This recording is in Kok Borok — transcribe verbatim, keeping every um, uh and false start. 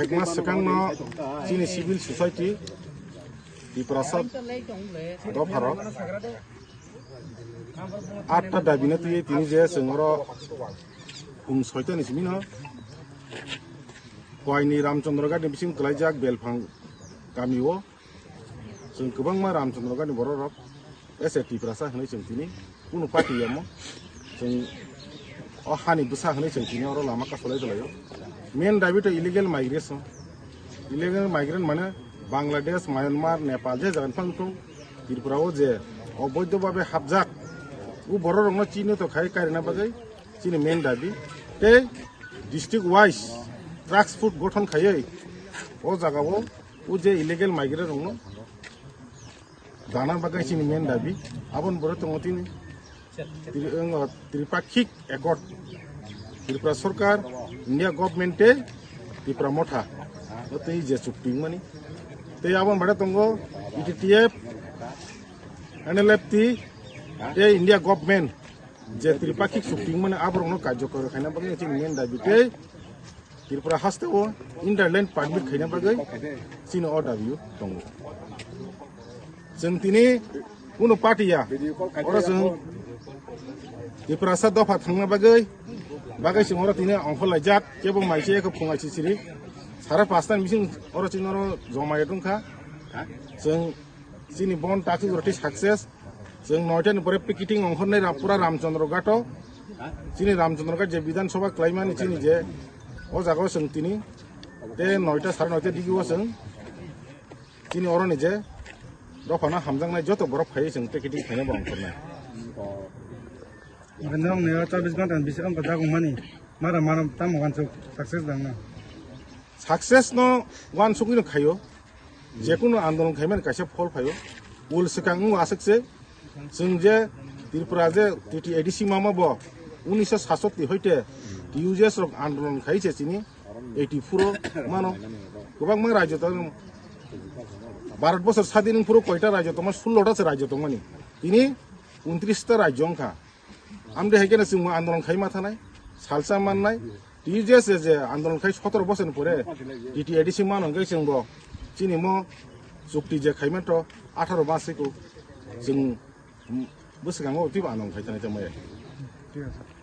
Ek mas swkangno chini civil society Tiprasa dopharok atta dabino twiwi tini je chwng oro um soitani simino Koini Ramchandra Ghat ni bising kwlaijak Belphang kamio. Chwng kwbangma Ramchandra Ghat ni borok rok S A Tiprasa hwnwi chwng tini kunu party yamo. Chwng o hani bwsa hwnwi chwng tini oro lama kasolai tonglaio. Main dabi to illegal migration. Illegal migrant mane Bangladesh, Myanmar, Nepal je jaga ni phang thung Tripura o je oboidho babe hapjak. U borok rokno chini to khai karina bagwi chini main dabi. Tei district wise task force gothon khaiwi o jaga o o je illegal migrant rokno dana bagwi chini main dabi. Aboni borok tongo tini Tri-, wng, Tripakhik Accord, Tripura Sarkar, India Government tei Tipra Motha o twi je chukti wngmani. Tei aboni baade tongo E T T F, N L F T tei India Government je Tripakhik chukti wngmani aborokno karjokor khaina bagwi chini main dabi tei Tripura haste o interland permit khaina bagwi chini o dabi o tongo. Chwng tini kunu party ya, oro chwng Tiprasa dopha thangna bagwi, bagwi chwng oro tini ongkhor laijak, kebo maise eko phungai sisiri, sara pasta ni bising oro chini oro joma ya tongkha. Chwng chini bon takhuk roti success, chwng noita ni pore picketing ongkhor nai Ram-, pura Ramchandra Ghat o, chini Ramchandra Ghat je Bidhan Sabha klaimani chini je o jaga o chwng tini, te noita sara noita digi o chwng chini oro ni je dophano hamjaknai joto borok phaiwi chwng picketing khaina bo ongkhornai. Norok ni o chobbish ghonta ni bisingo wngkha jagong mani. Mara mano tamo wansuk success dang na. Success no wansuk ni khayo. Jekunu andolon khaimani kaisa phol phayo. Ul swkang wng aswk se. Chwng je Tripura je T T A D C mama bo unisho satshoti hoite T U J S rok andolon khai se chini eighty four o mano. Kwbangma rajyo tong Bharat bosor sadin phuru koita rajyo tongma, sullo ta se rajyo tongmani. Tini untris ta rajyo wngkha. Amde hai khe chwng andolon khai ma thanai, salsa mannai, T J S je andolon khai sotoro bosor ni pore T T A D C mano hwnkhe chwng bo chini mo chukti je khaimani to atharo mas siko chwng bwskango twibo andolon khai thanai tongmaya. Thik ache.